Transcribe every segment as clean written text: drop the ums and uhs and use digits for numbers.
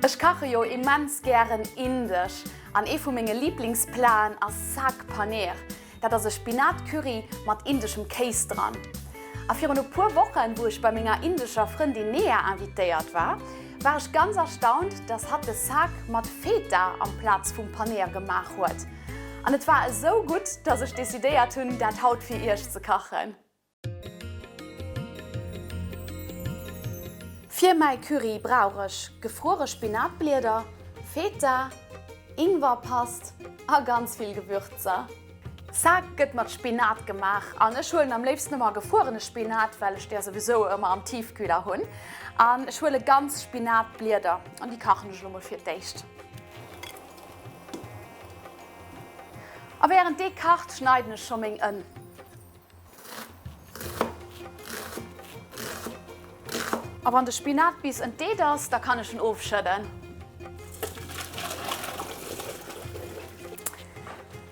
Ech kache jo immens gären indesch an ee vu menge Liblingsplaten ass Saag Paneer. Dat ass e Spinat-Curry mat indeschem Kéis dran. A virun e puer Wochen, wou ech bei menger indescher Frëndin Nea invitéiert war, war ech ganz erstaunt, dass hatt de Saag mat Feta amplaz vum Paneer gemaach huet. An et war esou gutt, dass ech decidéiert hunn, dat haut fir iech ze kachen. Fir mäi Curry brauch ech gefruere Spinatblieder, Feta, Ingwerpast a ganz vill Gewürzer. Saag gëtt mat Spinat gemaach an ech huelen am léifsten ëmmer gefruerene Spinat, well ech där souwisou ëmmer am Tiefkühler hunn. An ech huele ganz Spinatblieder an déi kachen ech elo mol fir d'éischt. A wärend dee kacht, schneiden ech scho meng Ënn. A wann de Spinat bis entdeet ass, da kann ech en ofschëdden.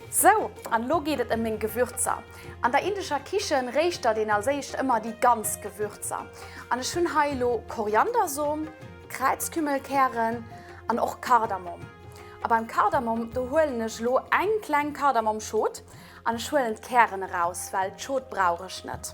Sou, an elo geet et ëm meng Gewürzer. An der indescher Kichen réischtert een als éischt ëmmer déi ganz Gewürzer. An ech hunn hei elo Koriandersom, Kräizkümmelkären an och Kardamom. A beim Kardamom, do huelen ech elo eng kleng Kardamomschot. An ech huelen d'Kären eraus, well d'Schot brauch ech net.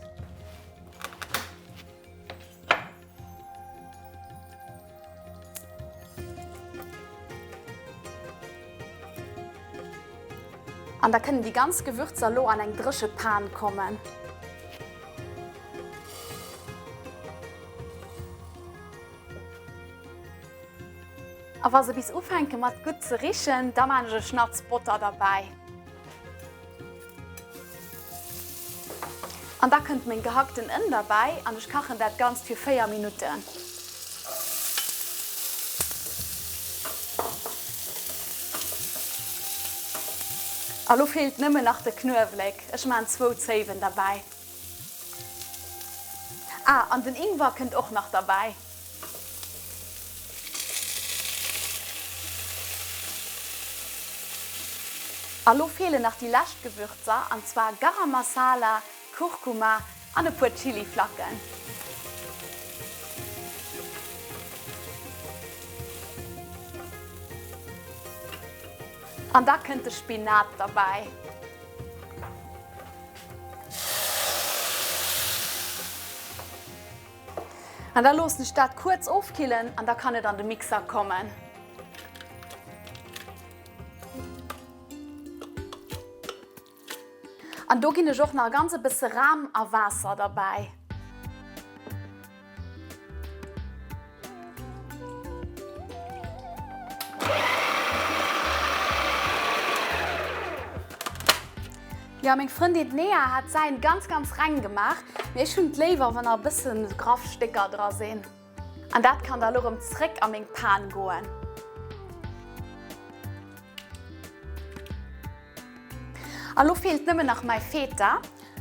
An da kënnen déi ganz Gewürzer elo an eng dréche Pan kommen. A wa se bis ufänke mat gutt ze richen, da maan ech e Schnatz Botter derbäi. An da kënnt meng gehackten Ënn derbäi an ech kachen dat Ganzt fir 4 Minutten. A lo feelt nëmmen nach de Knuewelek, ech maan zwou Zéiwen derbäi. Ah, an den Ingwer kënnt och nach derbäi. A lo feelen nach déi lescht Gewürzer, an zwar Garam Masala, Kurkuma an e puer Chiliflacken. An da kënnt de Spinat derbäi. An da loossen ech dat kuerz ofkillen an da kann et an de Mixer kommen. An do ginn ech och nach ganz e bësse Ram a Waasser derbäi. Jo, meng Frëndin d'Nea hat säin ganz ganz reng gemaach, mee ech hunn et léiwer wann nach e bëssen graff Stécker dra sinn. An dat kann da lo rëm zréck a meng Pan goen. A lo feelt nëmmen nach mäi Feta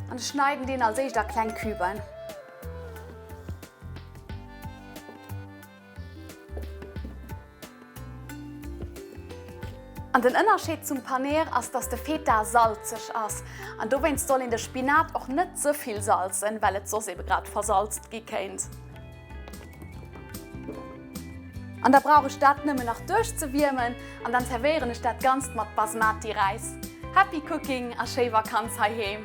an ech schneiden deen als éischt a kleng Küben. An den Ënnerscheed zum Paneer ass, dass de Feta salzeg ass an dowéinst soll een de Spinat och net ze vill salzen, well et soss ebe grad versalzt gi kéint. An da brauch ech dat nëmmen nach duerchzewiermen an dann zerwéieren ech dat Ganzt mat Basmati-Räis. Happy Cooking a schéi Vakanz heiheem!